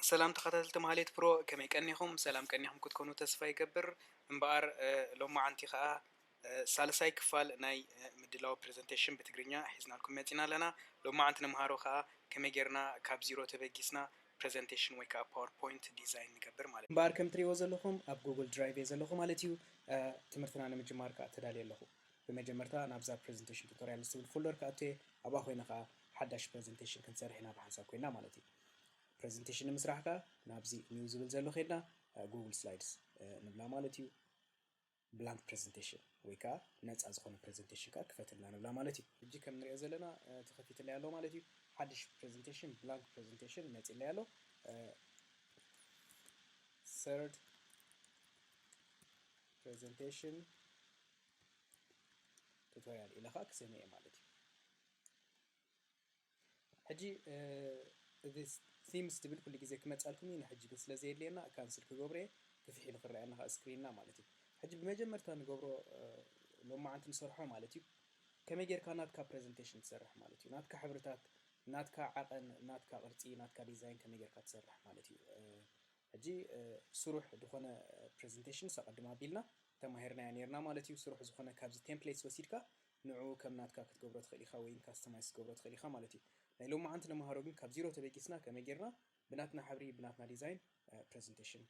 ሰላም ተኸታተልቲ ማህሌት ፕሮ፣ ከመይ ቀኒኹም? ሰላም ቀኒኹም ክትኮኑ ተስፋ ይገብር። እምበኣር፣ እ፣ ሎማዓንቲ ኸኣ፣ እ፣ ሳልሳይ ክፋል ናይ፣ እ፣ ምድላው ፕሬዘንቴሽን ብትግርኛ ሒዝናልኩም መጺና ኣለና። ሎማዓንቲ ንምሃሮ ኸኣ ከመይ ጌርና ካብ ዚሮ ተበጊስና ፕሬዘንቴሽን ወይ ከኣ ፓወርፖይንት ዲዛይን ንገብር ማለት እዩ። እምበኣር ከም ትሪእዎ ዘለኹም ኣብ ጉግል ድራይቭ እየ ዘለኹ ማለት እዩ። እ፣ ትምህርትና ንምጅማር ከኣ ተዳልየ ኣለኹ። ብመጀመርታ ናብዛ ፕሬዘንቴሽን ቱቶሪያል ዝብል ፎልደር ክኣቱ እየ። ኣብኣ ኮይነ ከኣ ሓዳሽ ፕሬዘንቴሽን ክንሰርሕ ኢና ብሓንሳብ ኮይና ማለት እዩ። ፕሬዘንቴሽን ንምስራሕ ከኣ ናብዚ ኒው ዝብል ዘሎ ከይድና፣ እ፣ ጉግል ስላይድስ፣ እ፣ ንብላ ማለት እዩ። ብላንክ ፕሬዘንቴሽን ወይ ከኣ ነጻ ዝኾነ ፕሬዘንቴሽን ከኣ ክፈትልና ንብላ ማለት እዩ። ሕጂ ከም ንሪኦ ዘለና፣ እ፣ ተኸፊትለይ ኣሎ ማለት እዩ። ሓድሽ ፕሬዘንቴሽን፣ ብላንክ ፕሬዘንቴሽን መጺለይ ኣሎ። እ፣ ሰርድ ፕሬዘንቴሽን ቱቶሪያል ኢለ ከኣ ክሰምየ ማለት እዩ። ሕጂ፣ እ፣ እዚ ቲምስ ትብል ኩሉ ግዜ ክመጻልኩም እዩ። ንሕጂ ግን ስለ ዘየድልየና ካንስል ክገብሮ እየ። ክፍሕ ኢሉ ክረኣየና ከኣ ስክሪንና ማለት እዩ። ሕጂ ብመጀመርታ ንገብሮ፣ እ፣ ሎማዓንቲ ንሰርሖ ማለት እዩ። ከመይ ጌርካ ናትካ ፕሬዘንቴሽን ትሰርሕ ማለት እዩ። ናትካ ሕብርታት፣ ናትካ ዓቐን፣ ናትካ ቅርጺ፣ ናትካ ዲዛይን ከመይ ጌርካ ትሰርሕ ማለት እዩ። እ፣ ሕጂ፣ እ፣ ስሩሕ ዝኾነ ፕሬዘንቴሽንስ ኣቐድም ኣቢልና ተማሂርናዮ ኔርና ማለት እዩ። ስሩሕ ዝኾነ ካብዚ ቴምፕሌትስ ወሲድካ ንዕኡ ከም ናትካ ክትገብሮ ትኽእል ኢኻ ወይ ካስተማይዝ ክትገብሮ ትኽእል ኢኻ ማለት እዩ። ናይ ሎማዓንቲ ንመሃሮ ግን ካብ ዚሮ ተበጊስና ከመይ ጌርና ብናትና ሕብሪ፣ ብናትና ዲዛይን፣ እ፣ ፕሬዘንቴሽን፣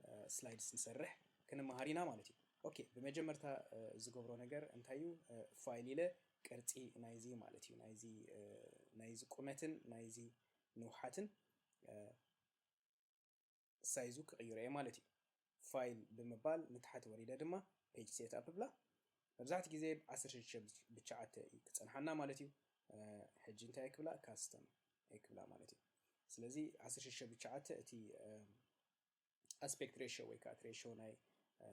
እ፣ ስላይድስ ንሰርሕ ክንመሃር ኢና ማለት እዩ። ኦኬ፣ ብመጀመርታ፣ እ፣ ዝገብሮ ነገር እንታይ እዩ? እ፣ ፋይል ኢለ ቅርጺ ናይዚ ማለት እዩ። ናይዚ፣ እ፣ ናይዚ ቁመትን ናይዚ ንውሓትን፣ እ፣ ሳይዙ ክቕይሮ እየ ማለት እዩ። ፋይል ብምባል ንታሕቲ ወሪደ ድማ ፔጅ ሴት ኣፕ ብላ። መብዛሕትኡ ግዜ ዓሰርተ ሽዱሽተ ብትሽዓተ እዩ ክጸንሓና ማለት እዩ። እ፣ ሕጂ እንታይ ክብላ? ካስተም ክብላ ማለት እዩ። ስለዚ ዓሰርተ ሽዱሽተ ብትሽዓተ እቲ፣ እ፣ ኣስፔክት ሬሽዮ ወይ ከዓ እቲ ሬሽዮ ናይ፣ እ፣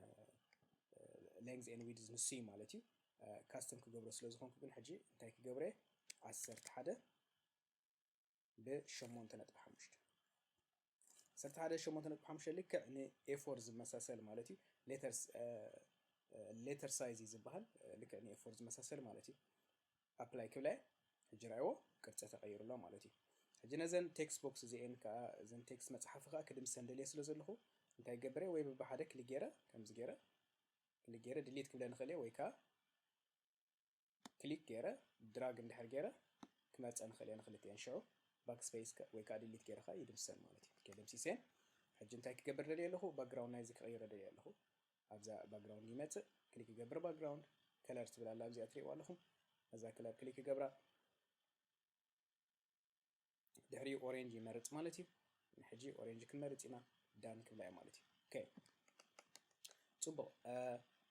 እ፣ ሌንግዝ ኤንድ ዊድዝ ንሱ እዩ ማለት እዩ። እ፣ ካስተም ክገብሮ ስለ ዝኾንኩ ግን ሕጂ እንታይ ክገብረ? ዓሰርተ ሓደ ብሸሞንተ ነጥቢ ሓሙሽተ። ዓሰርተ ሓደ ሸሞንተ ነጥቢ ሓሙሽተ ልክዕ ን ኤ ፎር ዝመሳሰል ማለት እዩ። ሌተርስ፣ እ፣ እ፣ ሌተር ሳይዝ እዩ ዝበሃል። እ፣ ልክዕ ን ኤ ፎር ዝመሳሰል ማለት እዩ። ኣፕላይ ክብላ እየ። ሕጂ ራእይዎ ቅርፂ ተቐይሩ ኣሎ ማለት እዩ። ሕጂ ነዘን ቴክስት ቦክስ እዚአን ከዓ፣ እዘን ቴክስት መፅሓፊ ከዓ ክድምሰን ደልየ ስለ ዘለኹ እንታይ ገብረ? ወይ ብብሓደ ክሊክ ገይረ፣ ከምዚ ገይረ፣ ክሊክ ገይረ ድሊት ክብለ ንኽእል እየ፣ ወይ ከዓ ክሊክ ገይረ ድራግ እንድሕር ገይረ ክመርፀ ንኽእል እየ ንክልቲአን። ሽዑ ባክስፔስ ከ-፣ ወይ ከዓ ድሊት ገይረ ከዓ ይድምሰን ማለት እዩ። ከደምሲሰን ሕጂ እንታይ ክገብር ደልየ ኣለኹ? ባክግራውንድ ናይዚ ክቕይሮ ደልየ ኣለኹ። ኣብዛ ባክግራውንድ ይመፅእ፣ ክሊክ ይገብር፣ ባክግራውንድ ከለር ትብል ኣላ ኣብዚኣ ትሪእዋ ኣለኹም። ነዛ ከለር ክሊክ ይገብራ። ድሕሪኡ ኦሬንጅ ይመርጽ ማለት እዩ። ሕጂ ኦሬንጅ ክንመርጽ ኢና፣ ዳን ክብላ እያ ማለት እዩ። ኦኬ፣ ጽቡቕ። እ፣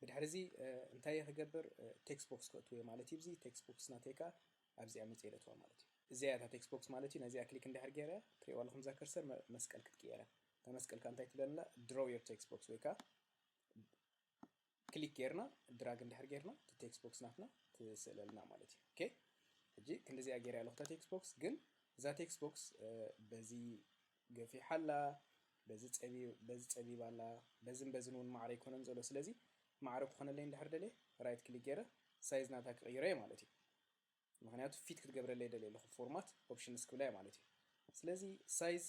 ብድሕሪ እዚ፣ እ፣ እንታይ እየ ክገብር? እ፣ ቴክስት ቦክስ ከእትዎ እየ ማለት እዩ። እዚ ቴክስት ቦክስ ናተይ ከኣ ኣብዚኣ መጽየ እተዋ ማለት እዩ። እዚኣ እያ እታ ቴክስት ቦክስ ማለት እዩ። ነዚኣ ክሊክ እንድሕር ገይረ፣ ትሪእዋ ኣለኹም እዛ ከርሰር መ-፣ መስቀል ክትቅየር እያ። እታ መስቀል ከኣ እንታይ ትብለና? ድሮው ዮር ቴክስት ቦክስ ወይ ከኣ ክሊክ ጌርና ድራግ እንድሕር ጌርና እቲ ቴክስት ቦክስ ናትና ትስእለልና ማለት እዩ። ኦኬ፣ ሕጂ ክንዲዚኣ ጌረ ኣለኹ እታ ቴክስት ቦክስ፣ ግን እዛ ቴክስት ቦክስ፣ እ፣ በዚ ገፊሓ ኣላ፣ በዚ ጸቢ-፣ በዚ ጸቢባ ኣላ፣ በዝን በዝን እውን ማዕረ ኣይኮነን ዘሎ። ስለዚ ማዕረ ክኾነለይ እንድሕር ደልየ ራይት ክሊክ ጌረ ሳይዝ ናታ ክቕይሮ እየ ማለት እዩ። ምኽንያቱ ፊት ክትገብረለይ ደልየ ኣለኹ፣ ፎርማት ኦፕሽንስ ክብላ እየ ማለት እዩ። ስለዚ ሳይዝ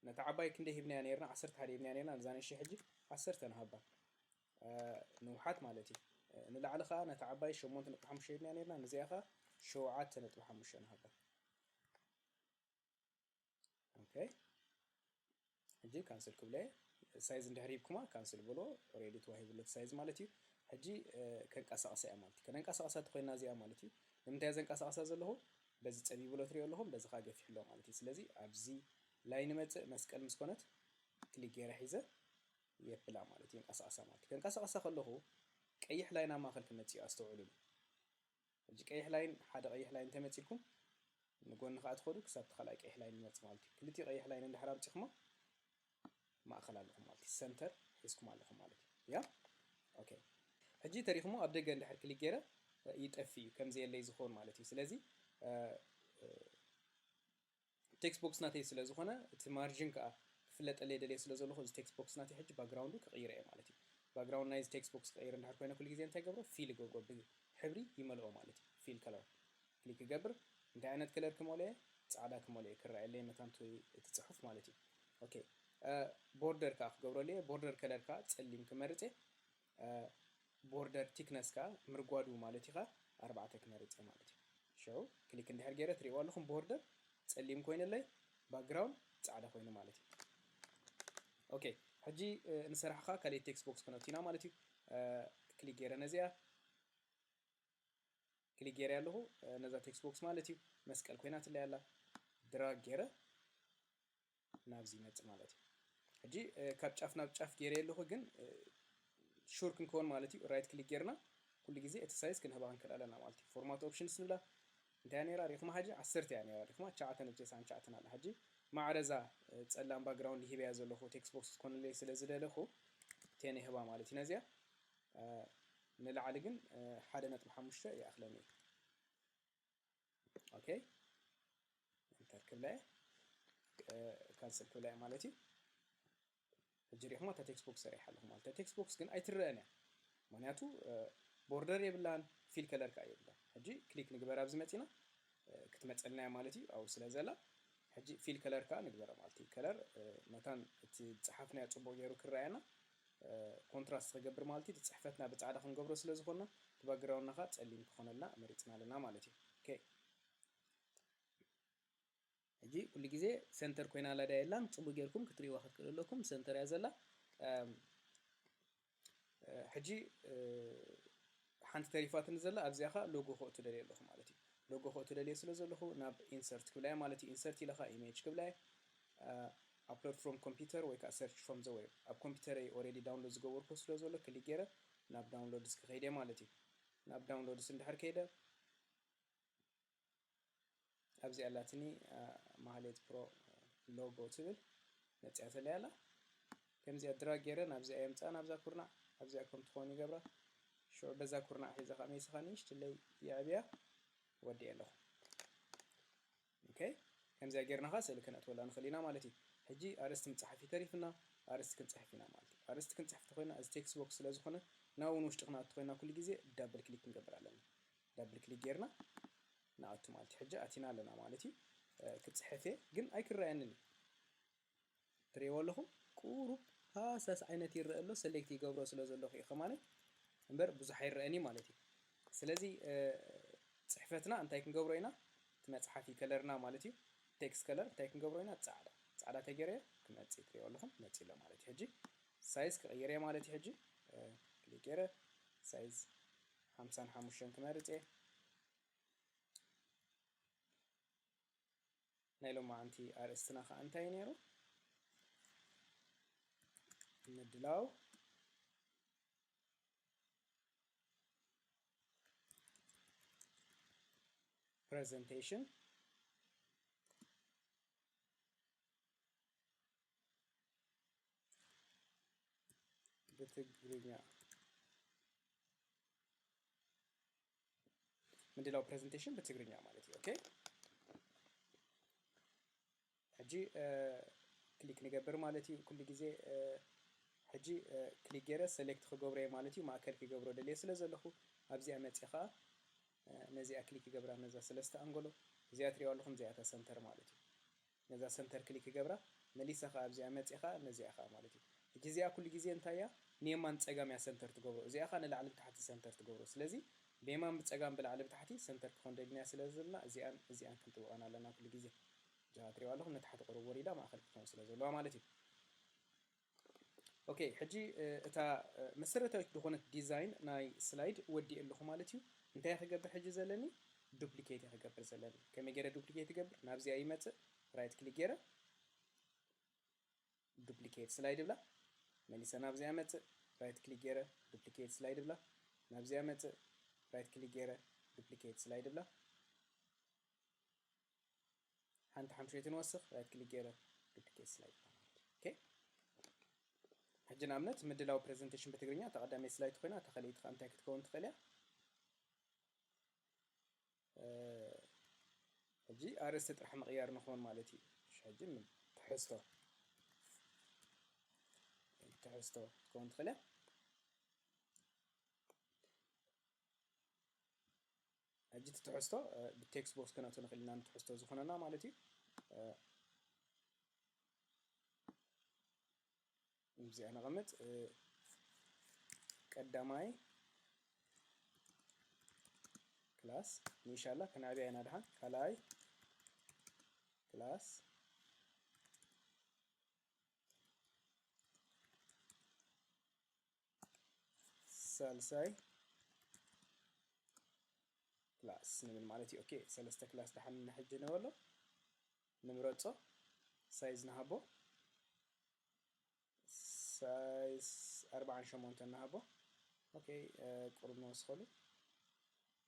ነታ ዓባይ ክንደይ ሂብናያ ነይርና? ዓሰርተ ሓደ ሂብናያ ነይርና። ነዛ ንእሽተይ ሕጂ ዓሰርተ ንሃባ። እ፣ ንውሓት ማለት እዩ። እ፣ ንላዕሊ ኸኣ ነታ ዓባይ ሸሞንተ ነጥቢ ሓሙሽተ ሂብናያ ነይርና። ነዚኣ ኸኣ ሸውዓተ ነጥቢ ሓሙሽተ ንሃባ። ኦኬ። ሕጂ ካንስል ክብለ፣ ሳይዝ እንድሕር ሂብኩማ ካንስል ብሎ፣ ኦሬዲ ተዋሂብሎ እቲ ሳይዝ ማለት እዩ። ሕጂ፣ እ፣ ከንቀሳቕሳ እያ ማለት እዩ። ከነንቀሳቕሳ ተኾይና እዚኣ ማለት እዩ። ንምንታይ እያ ዘንቀሳቕሳ ዘለኹ? በዚ ጸቢብሎ ትሪኦ ኣለኹም፣ በዚ ኸኣ ገፊሕሎ ማለት እዩ። ስለዚ ኣብዚ ላይን ይመጽእ፣ መስቀል ምስ ኮነት ክሊክ ገይረ ሒዘ የብላ ማለት እዩ፣ የንቀሳቕሳ ማለት እዩ። ከንቀሳቕሳ ከለኹ ቀይሕ ላይን ኣብ ማእከል ክመጽእ እዩ፣ ኣስተውዕሉሉ። ሕጂ ቀይሕ ላይን፣ ሓደ ቀይሕ ላይን እንተመጺልኩም ንጎኒ ከኣ ትኸዱ ክሳብ እቲ ካልኣይ ቀይሕ ላይን ይመጽእ ማለት እዩ። ክልቲኡ ቀይሕ ላይን እንድሕር ኣምጺኹሞ ማእከል ኣለኹም ማለት እዩ። ሰንተር ሒዝኩም ኣለኹም ማለት እዩ። ያ? ኦኬ። ሕጂ ተሪኽሞ ኣብ ደገ እንድሕር ክሊክ ገይረ ይጠፍእ እዩ፣ ከምዚ የለይ ዝኸውን ማለት እዩ። ስለዚ፣ እ፣ እ፣ ቴክስት ቦክስ ናተይ ስለ ዝኾነ እቲ ማርጅን ከኣ ክፍለጠለይ ደልየ ስለ ዘለኹ እዚ ቴክስት ቦክስ ናተይ ሕጂ ባክግራውንዱ ክቕይሮ እየ ማለት እዩ። ባክግራውንድ ናይዚ ቴክስት ቦክስ ክቕይር እንድሕር ኮይነ ኩሉ ግዜ እንታይ ገብሮ? ፊል ይገብሮ፣ ብሕብሪ ይመልኦ ማለት እዩ። ፊል ከለር ክሊክ ይገብር። እንታይ ዓይነት ከለር ክመልኦ እየ? ጻዕዳ ክመልኦ እየ፣ ክረኣየለይ መታን እቲ፣ እቲ ጽሑፍ ማለት እዩ። okay። Border ከዓ ክገብረሉ እየ። Border color ከዓ ፀሊም ክመርፅ እየ። Border thickness ከዓ ምርጓዱ ማለት እዩ። ኣርባዕተ ክመርፅ እየ ማለት እዩ። ሸው ክሊክ እንድሕር ገይረ ትሪእዎ ኣለኹም። Border ፀሊም ኮይነለይ፣ background ፃዕዳ ኮይኑ ማለት እዩ። Okay፣ ሕጂ ንስራሕ ከዓ ካልእ text box ክነቱ ኢና ማለት እዩ። ክሊክ ገይረ ነዚኣ ክሊክ ገይረ ኣለኹ። ነዛ text box ማለት እዩ። መስቀል ኮይናትለይ ኣላ። ድራግ ገይረ ናብዚ ይመጽእ ማለት እዩ። ሕጂ ካብ ጫፍ ናብ ጫፍ ገይረ ኣለኹ፣ ግን sure ክንከውን ማለት እዩ። Right click ገይርና ኩሉ ግዜ እቲ size ክንህባ ክንክእል ኣለና ማለት እዩ። Format options ንብላ። እንታይ ነይራ ሪኹማ? ሕጂ ዓሰርተ እያ ነይራ ሪኹማ። ትሽዓተ ነጥቢ ተስዓን ትሽዓተን ኣላ። ሕጂ ማዕረዛ ጸላም background ሂበያ ዘለኹ text box ክትኮንለይ ስለ ዝደለኹ ten ይህባ ማለት እዩ። ነዚኣ ንላዕሊ ግን ሓደ ነጥቢ ሓሙሽተ ይኣኽለኒ እዩ። Okay፣ enter ክብላ እየ። Cancel ክብላ እየ ማለት እዩ። ሕጂ ሪኹማ እታ text box ሰሪሓ ኣለኹ ማለት እያ። Text box ግን ኣይትረአን እያ፣ ምክንያቱ border የብላን፣ fill color ከዓ የብላን። ሕጂ ክሊክ ንግበር ኣብዚ መፂና ክትመፀልና እያ ማለት እዩ። ኣብኡ ስለ ዘላ ሕጂ fill color ከዓ ንግበረ ማለት እዩ። Color መታን እቲ ዝፀሓፍናዮ ፅቡቅ ገይሩ ክረኣየና contrast ክገብር ማለት እዩ። እቲ ፅሕፈትና ብፃዕዳ ክንገብሮ ስለ ዝኾንና እቲ background ና ከዓ ፀሊም ክኾነልና መሪፅና ኣለና ማለት እዩ። Okay፣ ሕጂ ኩሉ ግዜ center ኮይና ኣላ ዳ የላን? ፅቡቅ ጌርኩም ክትሪእዋ ክትክእሉ ኣለኩም። Center እያ ዘላ። ሕጂ ሓንቲ ተሪፋትኒ ዘላ ኣብዚኣ ከዓ logo ከእቱ ደልየ ኣለኹ ማለት እዩ። Logo ከእቱ ደልየ ስለ ዘለኹ ናብ insert ክብላ እየ ማለት እዩ። Insert ኢለ ከዓ image ክብላ እየ። Upload from computer ወይ ከዓ search from the web። ኣብ ኮምፒውተረይ already download ዝገበርኩ ስለ ዘሎ ክሊክ ገይረ ናብ downloads ክኸይደ ማለት እዩ። ናብ downloads እንድሕር ከይደ ኣብዚኣ ኣላትኒ ማህሌት ፕሮ logo ትብል መፅያተለይ ኣላ። ከምዚኣ ድራግ ገይረ ናብዚኣ የምፅኣ፣ ናብዛ ኩርናዕ ኣብዚኣ ከም ትኾን ይገብራ። ሽዑ በዛ ኩርናዕ ሒዘ ከዓ መይስኻ ንእሽትለይ የዕብያ ወዲአ ኣለኹ። Okay፣ ከምዚኣ ጌርና ከዓ ስእሊ ከነእትወላ ንኽእል ኢና ማለት እዩ። ሕጂ ኣርእስቲ ምፅሓፍ ይተሪፍና፣ ኣርእስቲ ክንፅሕፍ ኢና ማለት እዩ። ኣርእስቲ ክንፅሕፍ ተኮይና እዚ text box ስለ ዝኾነ ናብኡ ንውሽጢ ክንኣቱ ኮይና ኩሉ ግዜ double click ክንገብር ኣለና። Double click ጌርና ንኣቱ ማለት እዩ። ሕጂ ኣቲና ኣለና ማለት እዩ። ክፅሕፍ እየ ግን ኣይክረኣየንን እዩ። ትሪእዎ ኣለኹም ቁሩብ ሃሳስ ዓይነት ይረአ ኣሎ። Select ይገብሮ ስለ ዘለኹ እዩ ከማነይ እምበር ብዙሕ ኣይረአን እዩ ማለት እዩ። ስለዚ ፅሕፈትና እንታይ ክንገብሮ ኢና? እቲ መፅሓፊ color ና ማለት እዩ። Text color እንታይ ክንገብሮ ኢና? ፃዕዳ። ፃዕዳ ተገይረ ክመፅእ ትሪእዎ ኣለኹም መፂእ ኣሎ ማለት እዩ። ሕጂ size ክቕይር እየ ማለት እዩ። ሕጂ ክሊክ ገይረ size ሓምሳን ሓሙሽተን ክመርፅ እየ። ናይ ሎማዓንቲ ኣርእስትና ከዓ እንታይ እዩ ነይሩ? ምድላው presentation ብትግርኛ። ምድላው presentation ብትግርኛ ማለት እዩ። Okay፣ ሕጂ ክሊክ ንገብር ማለት እዩ። ኩሉ ግዜ ሕጂ ክሊክ ገይረ select ክገብሮ እየ ማለት እዩ። ማእከል ክገብሮ ደልየ ስለ ዘለኹ ኣብዚኣ መፅእ ከዓ ነዚኣ ክሊክ ይገብራ፣ ነዛ ሰለስተ ኣንጎሎ እዚኣ ትሪኦ ኣለኹም፣ እዚኣ እታ center ማለት እዩ። ነዛ center ክሊክ ይገብራ፣ መሊሳ ከዓ ኣብዚኣ መፅእ ከዓ ነዚኣ ከዓ ማለት እዩ። ሕጂ እዚኣ ኩሉ ግዜ እንታይ እያ? ንየማን ፀጋም እያ center ትገብሮ፣ እዚኣ ከዓ ንላዕሊ ብታሕቲ center ትገብሮ። ስለዚ ብየማን ብፀጋም ብላዕሊ ብታሕቲ center ክኾን ደሊና ስለ ዘለና እዚኣን እዚኣን ክንጥብቐን ኣለና ኩሉ ግዜ። እዚኣ ትሪኦ ኣለኹም ንታሕቲ ቁሩብ ወሪዳ ማእኸል ክትኮን ስለ ዘለዋ ማለት እዩ። Okay፣ ሕጂ እታ መሰረታዊት ዝኾነት ዲዛይን ናይ ስላይድ ወዲእ ኣለኹ ማለት እዩ። እንታይ ክገብር ሕጂ ዘለኒ? ዱፕሊኬት ክገብር ዘለኒ። ከመይ ገይረ ዱፕሊኬት ይገብር? ናብዚኣ ይመፅእ፣ right click ገይረ ዱፕሊኬት ስላይድ ብላ፣ መሊሰ ናብዚኣ መፅእ፣ right click ገይረ ዱፕሊኬት ስላይድ ብላ፣ ናብዚኣ መፅእ፣ right click ገይረ ዱፕሊኬት ስላይድ ብላ። ሓንቲ ሓምሸይቲ ንወስኽ፣ right click ገይረ ዱፕሊኬት ስላይድ። Okay፣ ሕጂ ንኣብነት ምድላው presentation ብትግርኛ እታ ቀዳመይቲ ስላይድ ኮይና እታ ካልኣይቲ ከዓ እንታይ ክትከውን ትኽእል እያ? ሕጂ ኣርእስቲ ጥራሕ ምቕያር ንኾን ማለት እዩ። ሕጂ ትሕዝቶ ትሕዝቶ ክትከውን ትኽእል እያ። ሕጂ እቲ ትሕዝቶ ብ text box ክነእቶ ንኽእል ኢና፣ ንትሕዝቶ ዝኾነና ማለት እዩ። እዚኣ ነቐምጥ። እ፣ ቀዳማይ ክላስ ንእሻላ ከነዕብያ ኢና። ድሓን ካልኣይ ክላስ፣ ሳልሳይ ክላስ ንብል ማለት እዩ። ኦኬ፣ ሰለስተ ክላስ ድሓን ንሕጂ ንበሎ፣ ንምረጾ፣ ሳይዝ ንሃቦ፣ ሳይዝ ኣርባዓን ሸሞንተን ንሃቦ። ኦኬ፣ እ፣ ቁሩብ ንወስኸሉ፣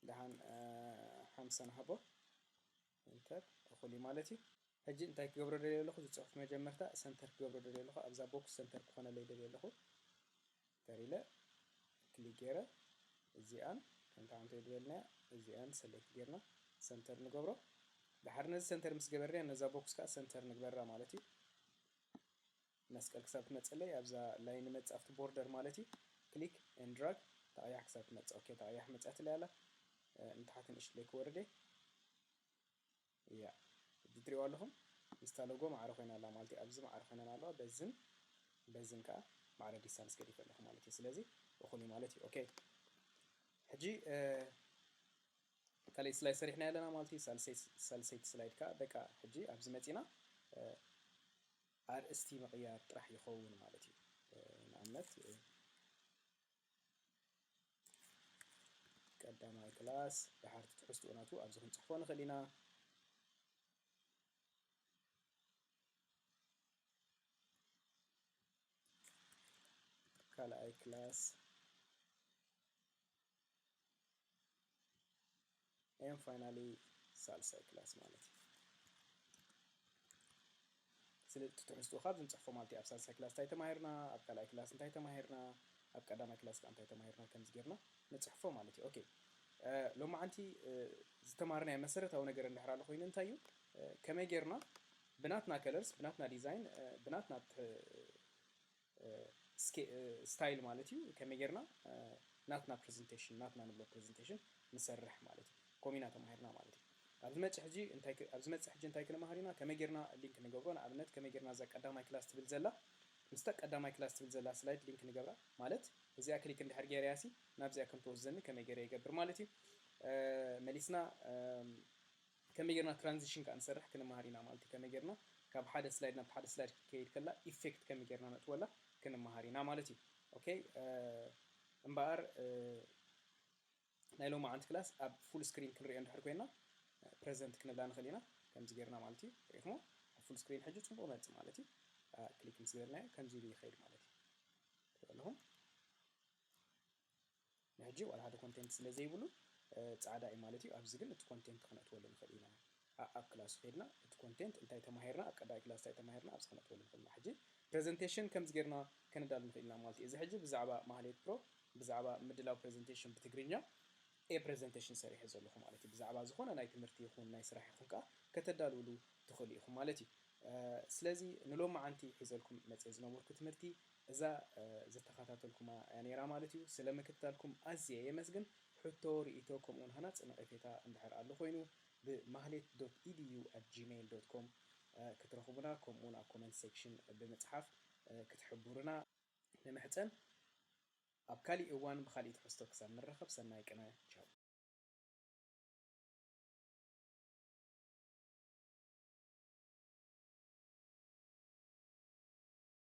ድሓን፣ እ፣ ሓምሳ ንሃቦ። ኢንተር እኹል እዩ ማለት እዩ። ሕጂ እንታይ ክገብሮ ደልየ ኣለኹ? እዚ ጽሑፍ መጀመርታ ሰንተር ክገብሮ ደልየ ኣለኹ። ኣብዛ ቦክስ ሰንተር ክኾነለይ ደልየ ኣለኹ። ኢንተር ኢለ ክሊክ ገይረ እዚኣን ከምታ ዓንተ ዝበልናያ እዚኣን ሰሌክት ጌርና ሰንተር ንገብሮ። ድሓር ነዚ ሰንተር ምስ ገበርናያ ነዛ ቦክስ ከዓ ሰንተር ንግበራ ማለት እዩ። መስቀል ክሳብ ትመጽለይ ኣብዛ ላይን መጽእ ኣብቲ ቦርደር ማለት እዩ። ክሊክ ኤንድ ድራግ ተቐያሕ ክሳብ ትመጽእ። ኦኬ፣ ተቐያሕ መጽኣትለይ ኣላ። እ፣ ንታሕቲ ንእሽትለይ ክወርደ። እያ፣ እዚ ትሪእዋ ኣለኹም። ምስታ ሎጎ ማዕረ ኮይና ኣላ ማለት እዩ። ኣብዚ ማዕረ ኮይና ኣለዋ። በዝን፣ በዝን ከዓ ማዕረ ዲስታንስ ገዲፈ ኣለኹ ማለት እዩ። ስለዚ እኹል እዩ ማለት እዩ። ኦኬ፣ ሕጂ፣ እ፣ ካልእ ስላይድ ሰሪሕና ኣለና ማለት እዩ። ሳልሰይ-፣ ሳልሰይቲ ስላይድ ከዓ በቃ ሕጂ ኣብዚ መጺና፣ እ፣ ኣርእስቲ ምቕያር ጥራሕ ይኸውን ማለት እዩ። እ፣ ንኣብነት፣ እ፣ ቀዳማይ ክላስ፣ ድሓር እቲ ትሕዝትኡ ናቱ ኣብዚ ክንጽሕፎ ንኽእል ኢና። ካልኣይ ክላስ፣ and finally ሳልሳይ ክላስ ማለት እዩ። ስለ እቲ ትሕዝትኡ ካብ ዝንጽሕፎ ማለት እዩ። ኣብ ሳልሳይ ክላስ እንታይ ተማሂርና፣ ኣብ ካልኣይ ክላስ እንታይ ተማሂርና፣ ኣብ ቀዳማይ ክላስ ከኣ እንታይ ተማሂርና፣ ከምዚ ጌርና ንጽሕፎ ማለት እዩ። ኦኬ፣ እ፣ ሎማዓንቲ፣ እ፣ ዝተማርናዮ መሰረታዊ ነገር እንድሕር ኣሎ ኮይኑ እንታይ እዩ? እ፣ ከመይ ጌርና ብናትና ከለርስ፣ ብናትና ዲዛይን፣ እ፣ ብናትና ትሕ-፣ እ፣ ስኬ-፣ እ፣ ስታይል ማለት እዩ። ከመይ ጌርና፣ እ፣ ናትና ፕሬዘንቴሽን፣ ናትና ንብሎ ፕሬዘንቴሽን ንሰርሕ ማለት እዩ። ከምኡ ኢና ተማሂርና ማለት እዩ። ኣብ ዝመጽእ ሕጂ እንታይ ክ-፣ ኣብ ዝመጽእ ሕጂ እንታይ ክንመሃር ኢና? ከመይ ጌርና ሊንክ ንገብሮ? ንኣብነት ከመይ ጌርና እዛ ቀዳማይ ክላስ ትብል ዘላ፣ ምስታ ቀዳማይ ክላስ ትብል ዘላ ስላይድ ሊንክ ንገብራ። ማለት እዚኣ ክሊክ እንድሕር ጌረያ ሲ ናብዚኣ ከም ትወስደኒ ከመይ ጌረ ይገብር ማለት እዩ። እ፣ መሊስና፣ እም፣ ከመይ ጌርና ትራንዚሽን ከኣ ንሰርሕ ክንመሃር ኢና ማለት እዩ። ከመይ ጌርና ካብ ሓደ ስላይድ ናብ ሓደ ስላይድ ክትከይድ ከላ ኢፌክት ከመይ ጌርና ነእትወላ ክንመሃር ኢና ማለት እዩ። ኦኬ፣ እ፣ እምበኣር፣ እ፣ ናይ ሎማዓንቲ ክላስ ኣብ ፉል ስክሪን ክንሪኦ እንድሕር ኮይና፣ ፕረዘንት ክንብላ ንኽእል ኢና። ከምዚ ጌርና ማለት እዩ። ርኢኹሞ? ኣብ ፉል ስክሪን ሕጂ ጽቡቕ መጽእ ማለት እዩ። እ፣ ክሊክ ምስ ገበርናዮ ከምዚ ኢሉ ይኸይድ ማለት እዩ። ትሪኡ ኣለኹም? ንሕጂ ዋላ ሓደ ኮንቴንት ስለ ዘይብሉ፣ እ፣ ጻዕዳ እዩ ማለት እዩ። ኣብዚ ግን እቲ ኮንቴንት ክነእትወሉ ንኽእል ኢና። ኣ-፣ ኣብ ክላሱ ከይድና እቲ ኮንቴንት እንታይ ተማሂርና፣ ኣብ ቀዳማይ ክላስ እንታይ ተማሂርና፣ ኣብዚ ክነእትወሉ ንኽእል ኢና። ሕጂ ፕረዘንቴሽን ከምዚ ጌርና ከነዳሉ ንኽእል ኢና ማለት እዩ። እዚ ሕጂ ብዛዕባ ማህሌት ፕሮ፣ ብዛዕባ ምድላው ፕረዘንቴሽን ብትግርኛ፣ ኤ ፕረዘንቴሽን ሰሪሐ ዘለኹ ማለት እዩ። ብዛዕባ ዝኾነ ናይ ትምህርቲ ይኹን ናይ ስራሕ ይኹን ከኣ ከተዳልውሉ ትኽእሉ ኢኹም ማለት እዩ። እ፣ ስለዚ ንሎማዓንቲ ሒዘልኩም መጽየ ዝነበርኩ ትምህርቲ እዛ፣ እ፣ ዝተኸታተልኩማ እያ ነይራ ማለት እዩ። ስለ ምክትታልኩም ኣዝየ የመስግን። ሕቶ፣ ርእይቶ፣ ከምኡውን ሃናጺ ነቐፌታ እንድሕር ኣሎ ኮይኑ ብ ማህሌት ዶት ኢዲዩ ኣት ጂሜይል ዶት ኮም፣ እ፣ ክትረኽቡና፣ ከምኡውን ኣብ ኮመንት ሴክሽን ብምጽሓፍ፣ እ፣ ክትሕብሩና ንምሕጸን። ኣብ ካሊእ እዋን ብኻሊእ ትሕዝቶ ክሳብ ንራኸብ ሰናይ ቅነ። ቻው።